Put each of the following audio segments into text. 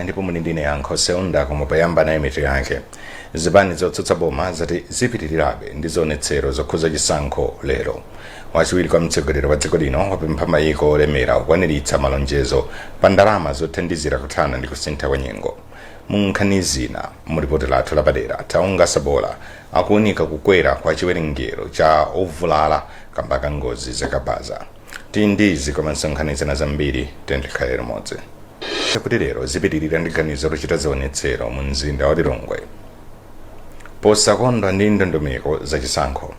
Ndipo muli ndine Yankho Seunda, koma poyamba nayi mitu yake. Zipani zotsutsa boma zati zipitirirabe ndi zionetsero zokhuza chisankho lero. Wachiwiri kwa mtsogoleri wa dziko lino wapempha mayiko olemera kukwaniritsa malonjezo pa ndalama zothandizira kuthana ndi kusintha kwa nyengo. Mu nkhani zina mu ripoti lathu lapadera, Taunga Sabola akuunika kukwera kwa chiwerengero cha ovulala kamba ka ngozi zakabaza. Tili ndi izi komanso nkhani zina zambiri, tikhale limodzi. Kuti lero zipitirira ndi ganizo lochita zionetsero mu mzinda wa Lilongwe posakondwa ndi ndondomeko zachisankho.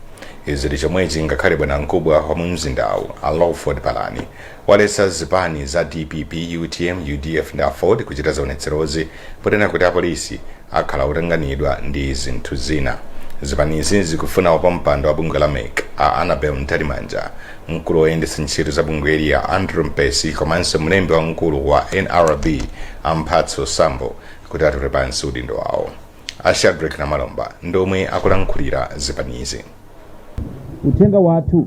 Izi zili chomwechi ngakhale bwanamkubwa wa mu mzindawu a Lawford Palani waletsa zipani za DPP, UTM, UDF ndi AFORD kuchita zionetserozi ponena kuti apolisi akhala otanganidwa ndi zinthu zina. Zipanizi zikufuna wapampando wa bungwe la MEC a Annabel Mtalimanja, mkulu woyendetsa ntchito za bungweli a Andrew Mpesi komanso mlembi wamkulu wa NRB a Mphatso Sambo kuti atule pansi udindo wawo. A Shadric Namalomba ndomwe akulankhulira zipanizi. Uthenga wathu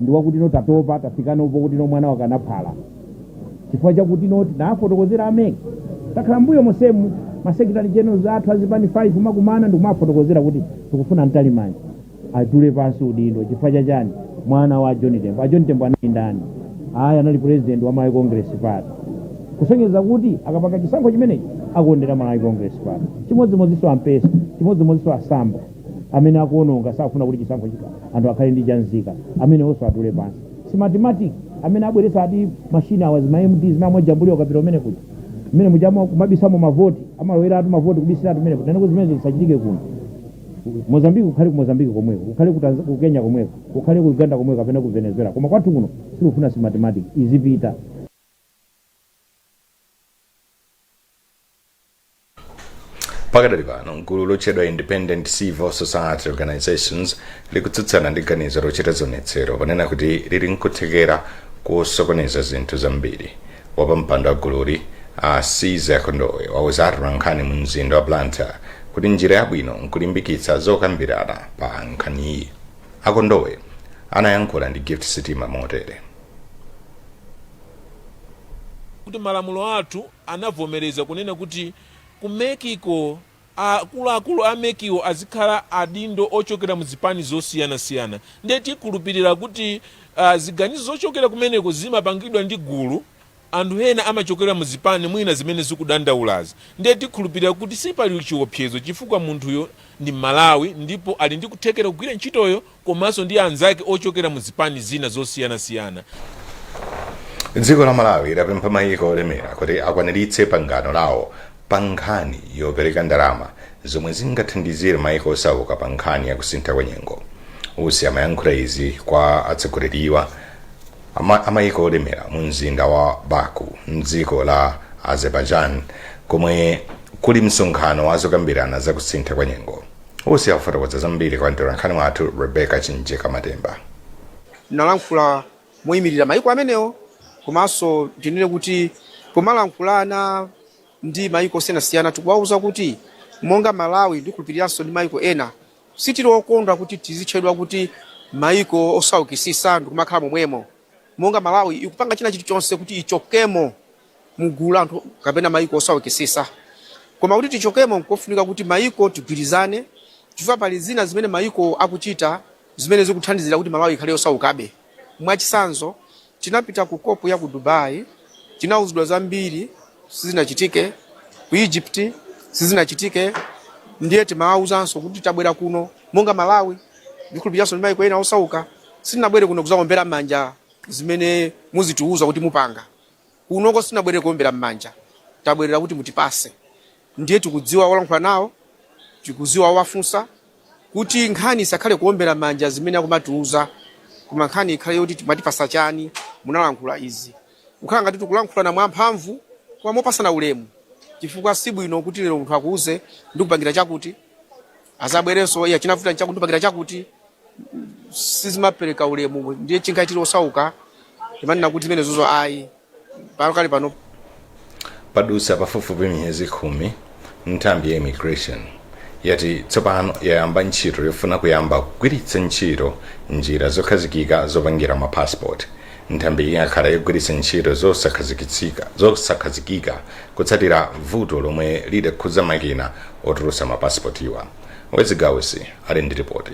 ndi wakuti no tatopa, tafikanopo kuti no mwana wakanaphala chifukwa chakuti no tinafotokozera a MEC. Takhala mbuyo mosemu ma secretary generals athu azipani 5 makumana ndikumafotokozera kuti tikufuna Mtalimanja atule pansi udindo. Chifukwa chachani? Mwana wa John Tembo. A John Tembo anali ndani? Ayi, anali president wa Malawi Congress Party, kusonyeza kuti akapanga chisankho chimenechi akondera Malawi Congress Party. Chimodzimodzinso a Mpesi, chimodzimodzinso a Sambo amene akuononga, safuna kuti chisankho chika anthu akhale ndi chanzika, amene onso atule pansi. Smartmatic amene abweretsa ati mashini awa, zima MD zimene amajambulira ukapita umene kuja mmene mujamo kumabisamo mavoti, amalowera atu mavoti kubisiratu mmene kuti naneko zimenezo zisachitike kuno. Mozambique kukhale ku Mozambique komweko, kukhale ku Kenya komweko, kukhale ku Uganda komweko kapena ku Venezuela, koma kwathu kuno sitikufuna Smartmatic, izipita. Pakadali pano gulu lotchedwa Independent Civil Society Organizations likutsutsana ndi ganizo lochita zionetsero ponena kuti lili nkuthekera kusokoneza zinthu zambiri. Wapampando wa gululi a Caesar Kondowe wauza atolankhani mu mzinda wa Blantyre kuti njira yabwino nkulimbikitsa zokambirana pa nkhaniyi. A Kondowe anayankhula ndi Gift Sitima motere. Kuti malamulo athu anavomereza kunena kuti ku MEC ko akuluakulu a MEC wo azikhala adindo ochokera mu zipani zosiyanasiyana. Ndiye tikhulupirira kuti ziganizo zochokera kumeneko zimapangidwa ndi gulu, anthu ena amachokera mu zipani mwina zimene zikudandaulazi. Ndiye tikhulupirira kuti sipali chiopsezo chifukwa munthuyo ndi Mmalawi ndipo ali ndi kuthekera kugwira ntchitoyo komanso ndi anzake ochokera mu zipani zina zosiyanasiyana. Dziko la Malawi lapempha mayiko olemera kuti akwaniritse pangano lawo pa nkhani yopereka ndalama zomwe zingathandizire mayiko osauka pa nkhani ya kusintha kwa nyengo. Usi amayankhula izi kwa atsogoleriwa amayiko olemera mu mzinda wa Baku mdziko la Azerbaijan komwe kuli msonkhano wa zokambirana za kusintha kwa nyengo. Usi akufotokoza zambiri kwa mtolankhani wathu Rebecca Chinjeka Matemba. Nalankhula moyimirira mayiko amenewo, komanso ndinene kuti pomalankhulana ndi mayiko osiyanasiyana tikuwauza kuti monga Malawi, ndikhulupiriranso ndi mayiko ena, sitili okondwa kuti tizitchedwa kuti mayiko osaukisisa ndikumakhala momwemo. Monga Malawi ikupanga china chilichonse kuti ichokemo mugulu la anthu kapena mayiko osaukisisa, koma kuti tichokemo nkofunika kuti mayiko tigwirizane, chifukwa pali zina zimene mayiko akuchita zimene zikuthandizira kuti Malawi ikhale yosaukabe. Mwachitsanzo, tinapita ku COP ya ku Dubai, tinauzidwa zambiri, sizinachitike. Ku Egypt sizinachitike. Ndiye timawawuzanso kuti tabwera kuno monga Malawi, ndikhulupiriranso ndi mayiko ena osauka, sitinabwere kuno kuzaombera m'manja zimene muzitiuza kuti mupanga. Kunoko sitinabwere kuombera m'manja, tabwerera kuti mutipase. Ndiye tikudziwa olankhula nawo, tikudziwa owafunsa, kuti nkhani isakhale kuombera manja zimene akumatiuza, koma nkhani ikhale yoti mwatipasa chani, munalankhula izi. Kukhala ngati tikulankhulana mwamphamvu koma mopasana ulemu, chifukwa sibwino kuti lero munthu akuuze ndikupangira chakuti, azabwerenso iya chinavuta nchakuti ndikupangira chakuti, sizimapereka ulemu. Ndiye chinkhali tili osauka timanena kuti zimenezozo ayi pakali pano. Padutsa pafupifupi miyezi 10, nthambi ya immigration yati tsopano yayamba ntchito yofuna kuyamba kugwiritsa ntchito njira zokhazikika zopangira ma passport. Nthambi yakhala ikugwiritsa ntchito zosakhazikika kutsatira vuto lomwe lidakhudza makina otulutsa mapasipotiwa. Wezigawusi ali ndi ripoti.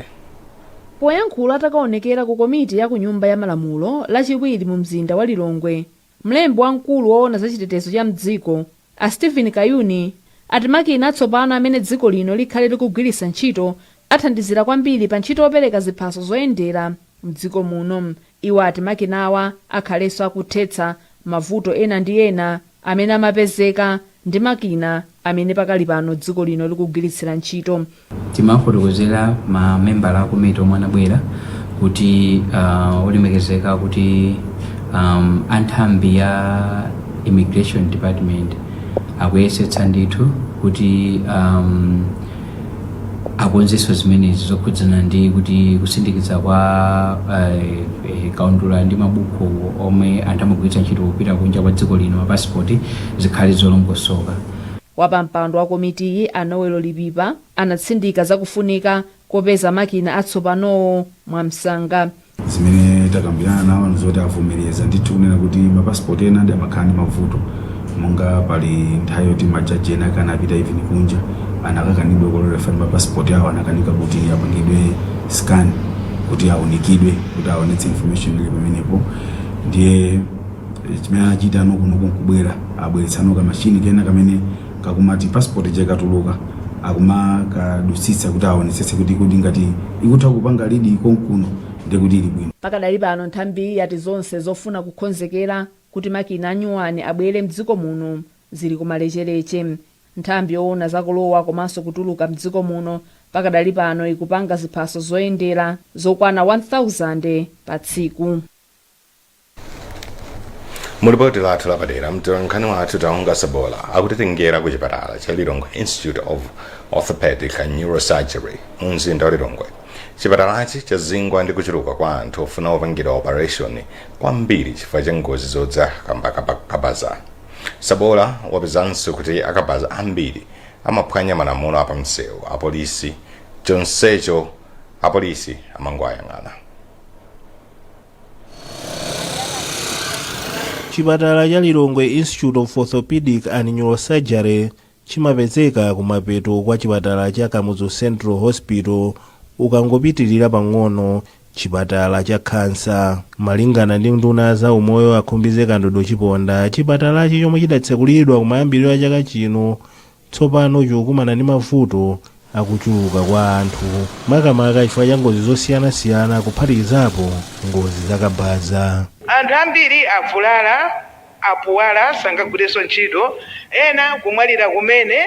Poyankhula atakaonekera ku komiti ya ku Nyumba ya Malamulo Lachiwiri mu mzinda wa Lilongwe, mlembi wamkulu woona za chitetezo cha mdziko a Stephen Kayuni ati makina atsopano amene dziko lino likhale likugwiritsa ntchito athandizira kwambiri pa ntchito yopereka ziphaso zoyendera mdziko muno. Iwo ati makinawa akhalenso akuthetsa mavuto ena ndi ena amene amapezeka ndi makina amene pakali pano dziko lino likugwiritsira ntchito. Timafotokozera mamembala a komiti omwe anabwera kuti olemekezeka, kuti anthambi ya Immigration Department akuyesetsa ndithu kuti akonzenso zimenezi zokhudzana ndi kuti kusindikiza kwa kaundula ndi mabuku omwe anthu amagwiritsa ntchito kupita kunja kwa dziko lino, mapasipoti, zikhale zolongosoka. Wapampando wa komitiyi a Noel Lipipa anatsindika zakufunika kopeza makina atsopanowo mwamsanga. Zimene takambirana nawo nzoti avomereza ndithu kunena kuti mapasipoti ena ndi amakhala ndi mavuto, monga pali nthawi yoti majaji ena akana apita even kunja, anakakanidwa kolera fani mapasipoti awo anakanika kuti apangidwe scan, kuti aunikidwe, kuti aonetse information ili pamenepo. Ndiye chimene anachita ano kuno kunkubwera abweretsano kamashini kena kamene kakumati passport ikatuluka akumakadusitsa kuti aonetsetse kuti ngati ikutha kupanga read konkuno, ndiye kuti ili bwino. Pakadali pano nthambi yati zonse zofuna kukonzekera kuti makina anyuwani abwere mdziko muno zili kumalechereche. Nthambi yoona zakulowa komanso kutuluka mdziko muno pakadali pano ikupanga ziphaso zoyendera zokwana 1000 pa tsiku. Mulipoti lathu lapadera, mtolankhani wathu Taonga Sabola akutitengera ku chipatala cha Lilongwe Institute of Orthopedic and Neurosurgery mu mzinda wa Lilongwe. Chipatalachi chazingwa ndi kuchuluka kwa anthu ofuna opangidwa operation kwambiri chifukwa cha ngozi zodza kamba kabaza. Sabola wapezanso kuti akabaza ambiri amaphwanya malamulo apamsewu apolisi, chonsecho apolisi amangoayang'ana. Chipatala cha Lilongwe Institute of Orthopedic and Neurosurgery chimapezeka kumapeto kwa chipatala cha Kamuzu Central Hospital, ukangopitirira pang'ono chipatala cha khansa. Malingana ndi nduna za umoyo a Khumbize Kandodo Chiponda, chipatalachi chomwe chidatsekulidwa kumayambiriro a chaka chino tsopano chikukumana ndi mavuto akuchuluka kwa anthu, makamaka chifukwa cha ngozi zosiyanasiyana, kuphatikizapo ngozi zakabaza. Anthu ambiri avulala, apuwala, sangagwirenso ntchito, ena kumwalira kumene.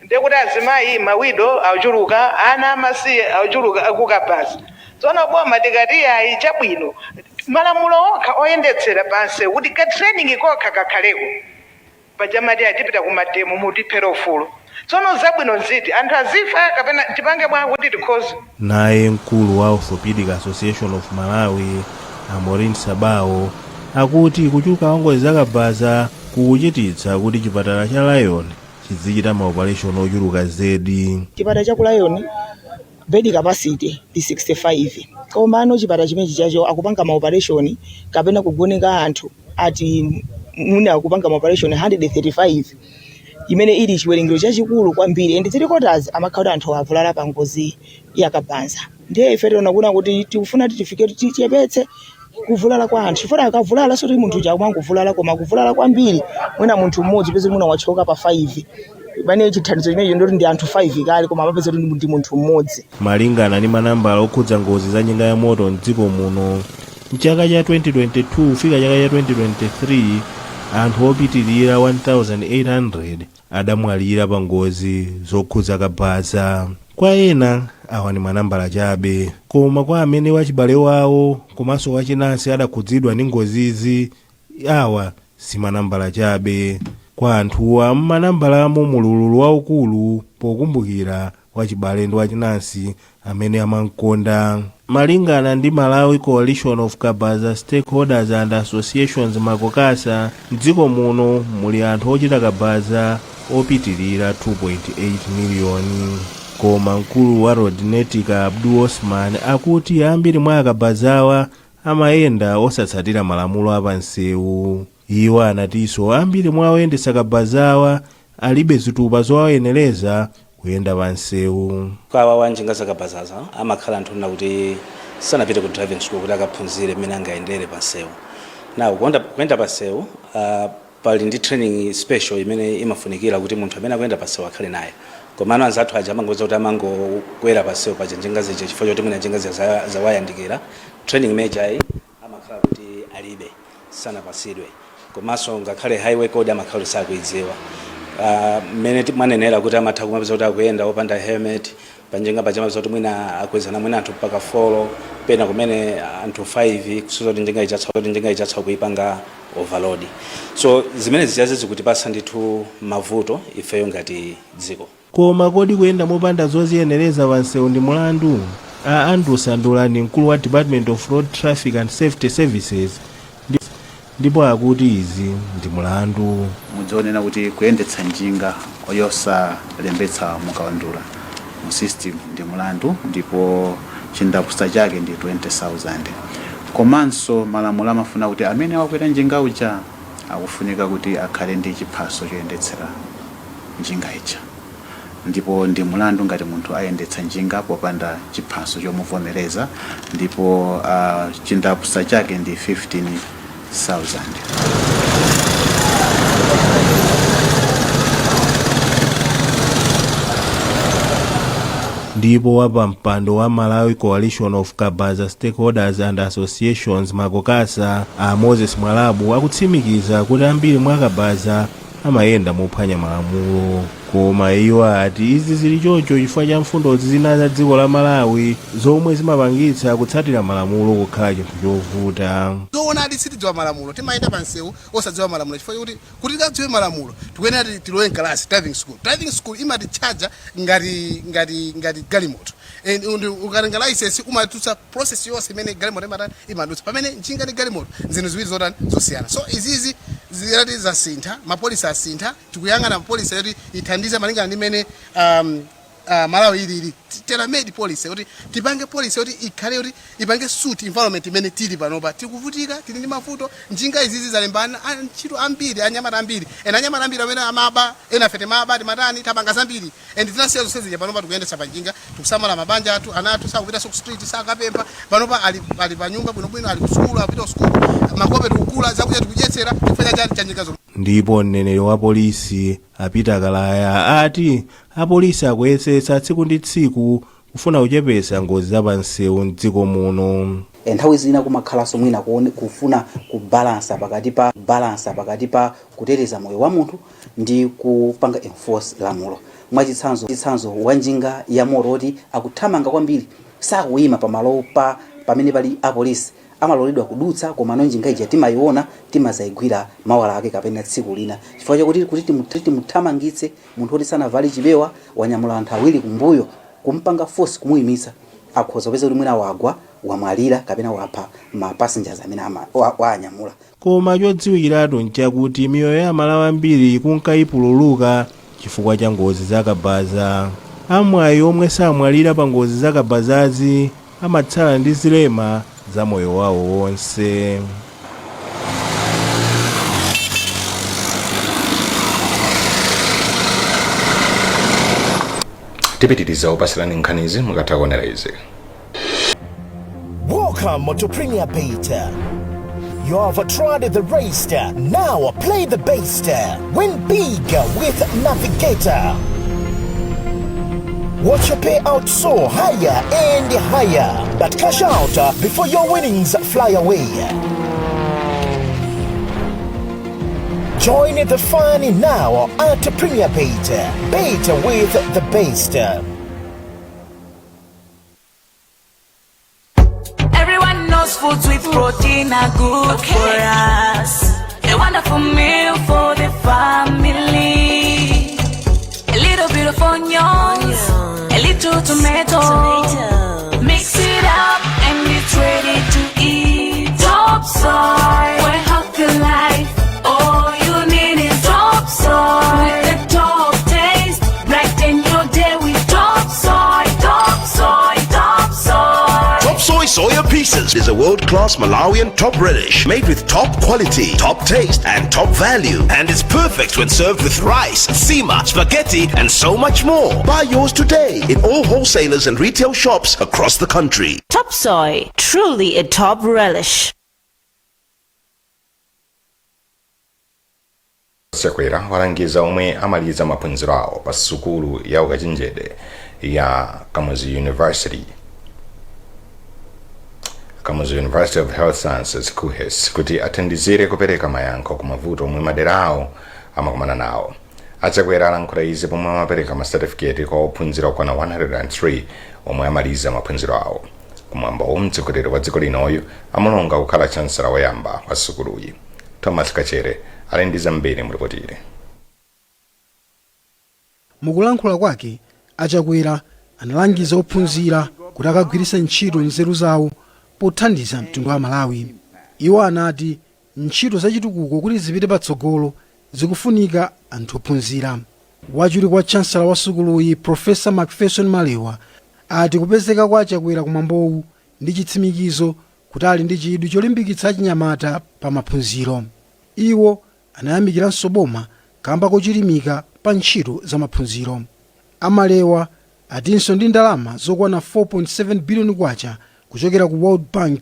Ndekuti azimayi ma widow achuluka, ana amasiye achuluka akukabaza. Tsono boma tikati ayi, chabwino, malamulo okha oyendetsera pansi kuti ka training kokha kakhaleko pajamati atipita ku ma demo mutiphera ufulu. Tsono zabwino nziti? Anthu azifa kapena tipange bwa kuti tikhoze? Naye mkulu wa Orthopedic Association of Malawi a Maureen Sabao akuti kuchuluka kwa ngozi zakabaza kukuchititsa kuti chipatala cha Lion chizichita maoperation ochuluka zedi. Chipatala cha ku Lion bed capacity ndi 65, komano chipatala chimenechi chacho akupanga maoperation kapena kugoneka anthu ati muna akupanga maoperation 135, imene ili chiwerengero chachikulu kwambiri, and three quarters amakhala kuti anthu avulala pa ngozi yakabaza. Ndiye ife tiona kuna kuti tikufuna tifike tichepetse kuvulala kwa anthu, chifukwa akavulala soti munthu uja akumanguvulala, koma kuvulala kwambiri. Mwina munthu mmodzi pese mwina wachoka pa 5, pamene chithandizo chimenecho ndoti ndi anthu 5 kale, koma amapeza kuti ndi munthu mmodzi. Malingana ndi manambala okhudza ngozi za njinga ya moto mdziko muno, mchaka cha 2022 kufika chaka cha 2023, anthu opitirira 1800 adamwalira pa ngozi zokhudza kabaza. Kwa ena awa ndi manambala chabe, koma kwa amene wachibale wawo komanso wachinansi adakhudzidwa ndi ngozizi, awa si manambala chabe. Kwa anthuwa mmanambalamo muli ululu waukulu pokumbukira wachibale ndi wachinansi amene amamkonda. Malingana ndi Malawi Coalition of Kabaza Stakeholders and Associations, MACOKASA, mdziko muno muli anthu ochita kabaza opitirira 2.8 miliyoni, koma mkulu wa Rodnetica Abdul Osman akuti ambiri mwa akabazawa Amayenda osatsatira malamulo apansewu. Iwo anatinso ambiri mwa oyendetsa kabazawa alibe zitupa zowayenereza kuyenda pansewu. Kwa wa njinga zakabazaza amakhala anthu na kuti sanapite ku driving school kuti akaphunzire mmene angayendere pansewu. Now kuyenda pansewu, pali ndi training special imene imafunikira kuti munthu amene akuyenda pansewu akhale nayo. Komano anzathu aja amangoza kuti amangokwera pansewu paja njinga zija chifukwa choti mwina njinga zija zawayandikira. Training major amakhala kuti alibe, sanapasidwe, komanso ngakhale highway code amakhala kuti sakuidziwa. Mmene mwanenera kuti amatha kumapeza kuti akuyenda opanda helmet panjinga paja, amapeza kuti mwina akwezana mwina anthu mpaka 4, pena kumene anthu 5, kusoza kuti njinga ichatsa, kuti njinga ichatsa kuipanga overload. So zimene zichazi zikutipasa ndithu mavuto ifeyo ngati dziko. Koma kodi kuyenda mopanda zoziyenereza pansewu ndi mulandu? A Andrew Sandulani, mkulu wa Department of Road Traffic and Safety Services, ndipo akuti izi ndi mulandu. Mudzionena kuti kuyendetsa njinga yosalembetsa mukaundula mu system ndi mulandu, ndipo chindapusa chake ndi 20,000. Komanso malamulo amafuna kuti amene wakwera njinga uja akufunika kuti akhale ndi chiphaso choyendetsera njinga ija, ndipo ndi mulandu ngati munthu ayendetsa njinga popanda chiphaso chomuvomereza, ndipo chindapusa chake ndi 15,000. Ndipo wapampando wa Malawi Coalition of Kabaza Stakeholders and Associations, MACOKASA, a Moses Mwalabu, akutsimikiza kuti ambiri mwa akabaza amayenda mophwanya malamulo. Koma iwo ati izi zili choncho chifukwa cha mfundo zina za dziko la Malawi zomwe zimapangitsa kutsatira malamulo kukhala chinthu chovuta. Zoonadi, sitidziwa malamulo, timayenda pa msewu osadziwa malamulo chifukwa chakuti kuti tikadziwe malamulo tikuyenera tilowe mkalasi, driving school. Driving school imatichaja ngati galimoto. And ukatenga license umadutsa process yonse imene galimoto imatani, imadutsa, pamene njinga ndi galimoto zinthu ziwiri zotani, zosiyana. So izizi zirati zasintha, ma policy asintha, tikuyang'ana policy yoti ithandize malingana ndi imene Malawi ilili, tailor-made policy, kuti tipange policy yoti ikhale yoti ipange suit environment imene tili panopa. Tikuvutika, tili ndi mavuto. Njinga izizi zalembana ntchito ambiri, anyamata ambiri, ena anyamata ambiri amene amaba, ena fete maba, timatani, tapanga zambiri and tinasiya zonse zija. Panopa tikuyendetsa pa njinga, tikusamala mabanja athu, ana athu sakupitanso ku street, sakapempha. Panopa ali pa nyumba bwinobwino, ali ku sukulu, akupita ku sukulu, makope tikukula, zakudya tikudyetsera chifukwa cha njinga zomwe. Ndipo mneneri wa polisi a Peter Kalaya ati apolisi akuyesetsa tsiku ndi tsiku kufuna kuchepetsa ngozi zapansewu mdziko muno. Nthawi zina kumakhalanso mwina kufuna kubalansa pakati pa kuteteza moyo wa munthu ndi kupanga enforce lamulo. Mwachitsanzo, chitsanzo wa njinga ya moto oti akuthamanga kwambiri, sakuyima pamalo pa pamene pali apolisi, amaloledwa kudutsa, komano njinga ija timayiona, timazayigwira mawala ake kapena tsiku lina, chifukwa chakuti kuti timuthamangitse munthu oti sanavale chipewa, wanyamula anthu awiri kumbuyo, kumpanga force kumuyimitsa, akhoza kupeza kuti mwina wagwa, wamwalira kapena wapha ma passengers amene wanyamula. Koma chodziwikiratu nchakuti miyoyo ya Amalawi ambiri ikunkayipululuka chifukwa cha ngozi zakabaza. Amwayi omwe samwalira pa ngozi zakabazazi amatsala ndi zilema za moyo wawo wonse. Tipitiriza kupasirani nkhanizi mukatha kuonera izi. Welcome to Premier Bet. You have tried the rest. Now play the best. Win big with Navigator. Watch your payout soar higher and higher. But cash out before your winnings fly away. Join the fun now at Premier Bet. Bet with the best. Everyone knows foods with protein are good for us. A wonderful meal for the family. A little bit of onions, a little tomato. Mix it up and it's ready to eat. Top Soy, for a healthy life. All you need is Top Soy. With the top taste, brighten your day with Top Soy, Top Soy, Top Soy. Top Soy soya pieces. is a world-class Malawian top relish made with top quality, top taste, and top value. And it's perfect when served with rice, sima, spaghetti, and so much more. Buy yours today in all wholesalers and retail shops across the country. Top Soy, truly a top relish. Chakwera walangiza omwe amaliza maphunziro awo pa sukulu ya ukachenjede ya Kamuzu University of Health Sciences, KUHeS, kuti athandizire kupereka mayankho ku mavuto omwe madera awo amakumana nawo. Achakwera alankhula izi pomwe amapereka masatifiketi kwa ophunzira okwana 103 omwe amaliza maphunziro awo. Kumwambowu, mtsogoleri wa dziko linoyu amulonga kukhala chancellor woyamba wa sukuluyi. Thomas Kachere ali ndi zambiri mulipotire. Mukulankhula kwake, Achakwera analangiza ophunzira kuti akagwiritse ntchito nzeru zawo pothandiza mtundu wa Malawi. Iwo anati ntchito zachitukuko kuti zipite patsogolo zikufunika anthu ophunzira. Wachiwiri kwa chancellor wa sukuluyi, Professor Macpherson Malewa, ati kupezeka kwa Achakwera kumwambowu ndi chitsimikizo kuti ali ndi chidwi cholimbikitsa achinyamata pa maphunziro. Iwo anayamikiranso boma kamba kochilimika pa ntchito za maphunziro. Amalewa atinso ndi ndalama zokwana 4.7 biliyoni kwacha kuchokera ku World Bank,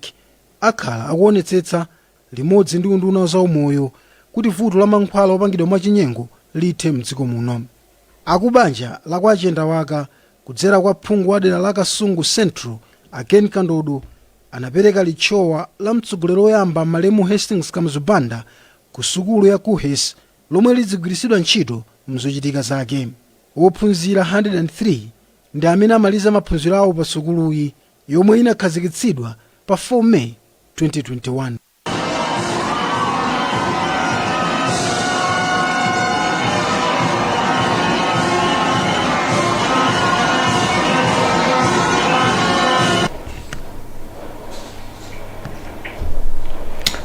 akhala akuonetsetsa limodzi ndi unduna za umoyo kuti vuto la mankhwala opangidwa mwachinyengo lithe mdziko muno. Akubanja la kwa Chiyendawaka, kudzera kwa phungu wa dera la Kasungu Central a Ken Kandodo, anapereka litchowa la mtsogoleri woyamba malemu Hastings Kamuzu Banda ku sukulu ya KUHeS, lomwe lidzigwiritsidwa ntchito mzochitika zake. Wophunzira 103 ndi amene amaliza maphunziro awo pa sukuluyi, yomwe inakhazikitsidwa pa 4 May 2021.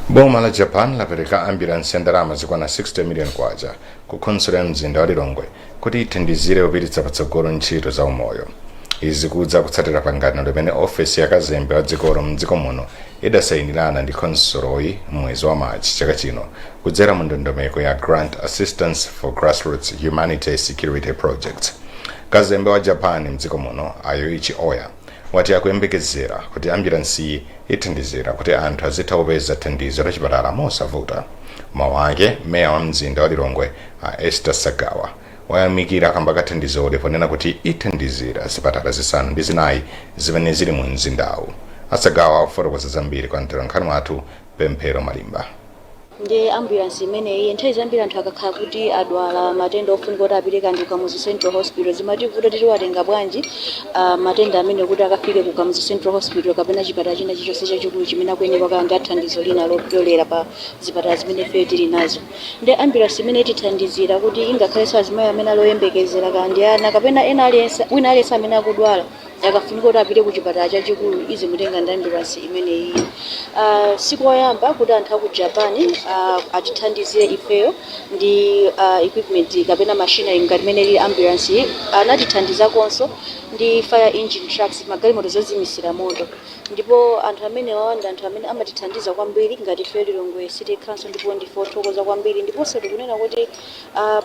Boma la Japan lapereka ambulansi ya ndalama zokwana 60 million kwacha ku khonsolo ya mzinda wa Lilongwe kuti ithandizire kupititsa patsogolo ntchito za umoyo. Izi kudza kutsatira pangano limene ofesi ya kazembe wa dzikolo mdziko muno idasayinirana ndi khonsoloyi mwezi wa Machi chaka chino kudzera mu ndondomeko ya Grant Assistance for Grassroots Humanity Security Projects. Kazembe wa Japan mdziko muno, Ayuichi Oya, wati akuyembekezera kuti ambulansiyi ithandizira kuti anthu azitha kupeza thandizo la chipatala mosavuta. Mawu ake, meya wa mzinda wa Lilongwe a Esther Sagawa wayamikira kamba ka thandizoli ponena kuti ithandizira zipatala zisanu ndi zinayi zimene zili mu mzindawu. Asagawa akufotokoza zambiri kwa mtolankhani wathu Pemphero Malimba. Ndiye ambulance imeneyi, nthawi zambiri anthu akakhala kuti adwala matenda ofunika kuti apite kandi ku Kamuzu Central Hospital, zimativuta titiwatenga bwanji matenda amene kuti akafike ku Kamuzu Central Hospital kapena chipatala china chilichonse chachikulu chimene akuyenera kukalandira thandizo lina lopyolera pa zipatala zimene ife tili nazo. Ndiye ambulance imene itithandizira kuti ingakhalenso azimayi amene ali oyembekezera kandi ana kapena ena aliyense, wina aliyense amene akudwala akafunika kuti apite ku chipatala chachikulu, izimutenga ndi ambulance imeneyi. Sikoyamba kuti anthu aku Japan atithandizire ifeyo ndi equipment kapena machinery ngati imene ili ambulance. Anatithandizakonso ndi fire engine trucks, magalimoto zozimisira moto, ndipo anthu amenewa ndi anthu amene amatithandiza kwambiri ngati ife Lilongwe City Council, ndipo ndife othokoza kwambiri. Ndiponso tikunena kuti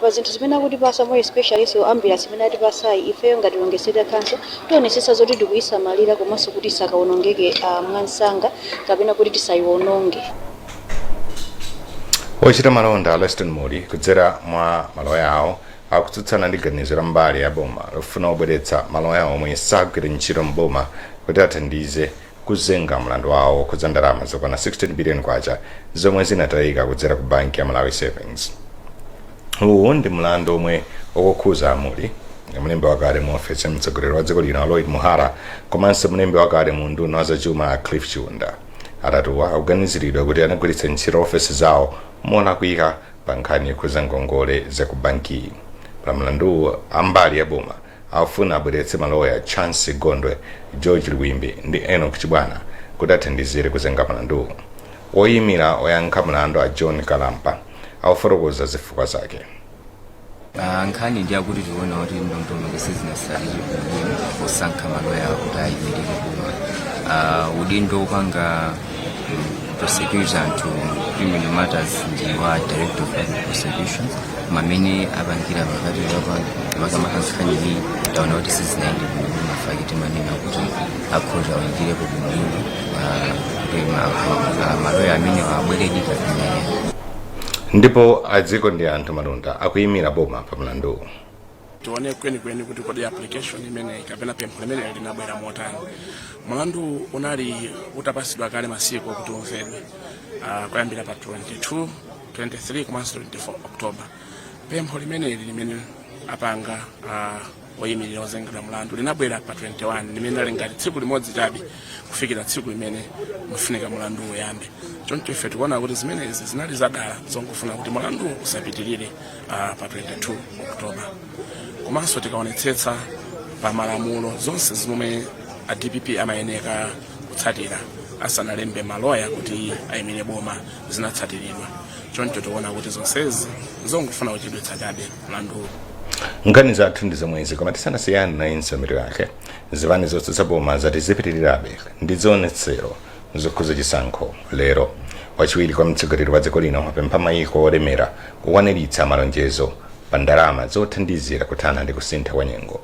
pa zinthu zimene akutipasa, more especially so ambulance imene atipasayi, ifeyo ngati Lilongwe City Council tionesesa zoti tikuyisamalira komanso kuti isakawonongeke mwansanga kapena kuti tisayiwononge. Ochita malonda a Leston Mulli, kudzera mwa maloya awo, akutsutsana ndi ganizo la mbali ya boma lofuna kubweretsa maloya omwe sagwira ntchito mboma kuti athandize kuzenga mlandu wawo wokhudza ndalama zokwana 16 billion kwacha zomwe zinatayika kudzera ku banki ya Malawi Savings. Uwu ndi mlandu omwe ukukhuza Amuli, mlembi wakale mu ofesi ya mtsogoleri wa dziko lino Lloyd Muhara, komanso mlembi wakale mu unduna wa zachuma Cliff Chiunda. Atatuwa akuganiziridwa kuti anagwiritsa ntchito ofesi zawo molakwika pa nkhani yokhudza ngongole za ku bankiyi. Pa mlanduwu, ambali ya boma afuna abweretse maloya Chance Gondwe, George Liwimbi ndi Enoch Chibwana kuti athandizire kuzenga mlanduwu. Woyimira oyankha mlandu a John Kalampa akufotokoza zifukwa zake. Nkhani ndi yakuti tikuona kuti ndondomeko sizinasatidwe bwino posankha maloya kuti ayimirire boma. Udindo wopanga prosecute anthu criminal matters ndi wa Director of Public Prosecutions. Mamene apangira pakati makamaka nkhani, taona kuti sizinayende bwino. Mafaki timanena kuti akhoza awinjirepo bwinobwino kuti maloya amene abweredi kapena. Ndipo adziko ndi anthu malunda akuyimira boma pa mlanduwu. Tione kwenikweni kuti kodi application imeneyi kapena pempho limeneyi linabwera motani. Mlandu unali utapasidwa kale masiku okuti umvedwe, kuyambira pa 22, 23 komanso 24 October. Pempho limeneli limene apanga oyimirira ozengedwa mlandu linabwera pa 21, limene ali ngati tsiku limodzi chabe kufikira tsiku limene mufunika mlandu uyambe. Choncho ife tikuona kuti zimenezi zinali zadala, zongofuna kuti mlandu usapitirire pa 22 October. Komanso tikaonetsetsa pa malamulo, zonse zomwe a DPP amayeneka kutsatira asanalembe maloya kuti ayimire boma zinatsatiridwa. Choncho tikuona kuti zonsezi zongofuna kuchedwetsa chabe mlanduwu. Nkhani zathu ndi zomwezi, koma tisanasiyane nayinso mitu yake. Zipani zotsutsa boma zati zipitirirabe ndi zionetsero zokhuza chisankho lero. Wachiwiri kwa mtsogoleri wa dziko lino wapempha mayiko olemera kukwaniritsa malonjezo pa ndalama zothandizira kuthana ndi kusintha kwa nyengo.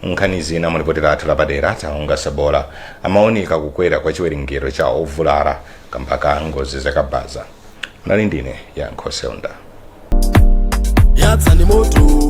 Nkhani zina mulipoti lathu lapadera, Taonga Sabola amaoneka kukwera kwa chiwerengero cha ovulala kamba ka ngozi zakabaza. Mnali ndine Yankho Seunda. Yatsani moto.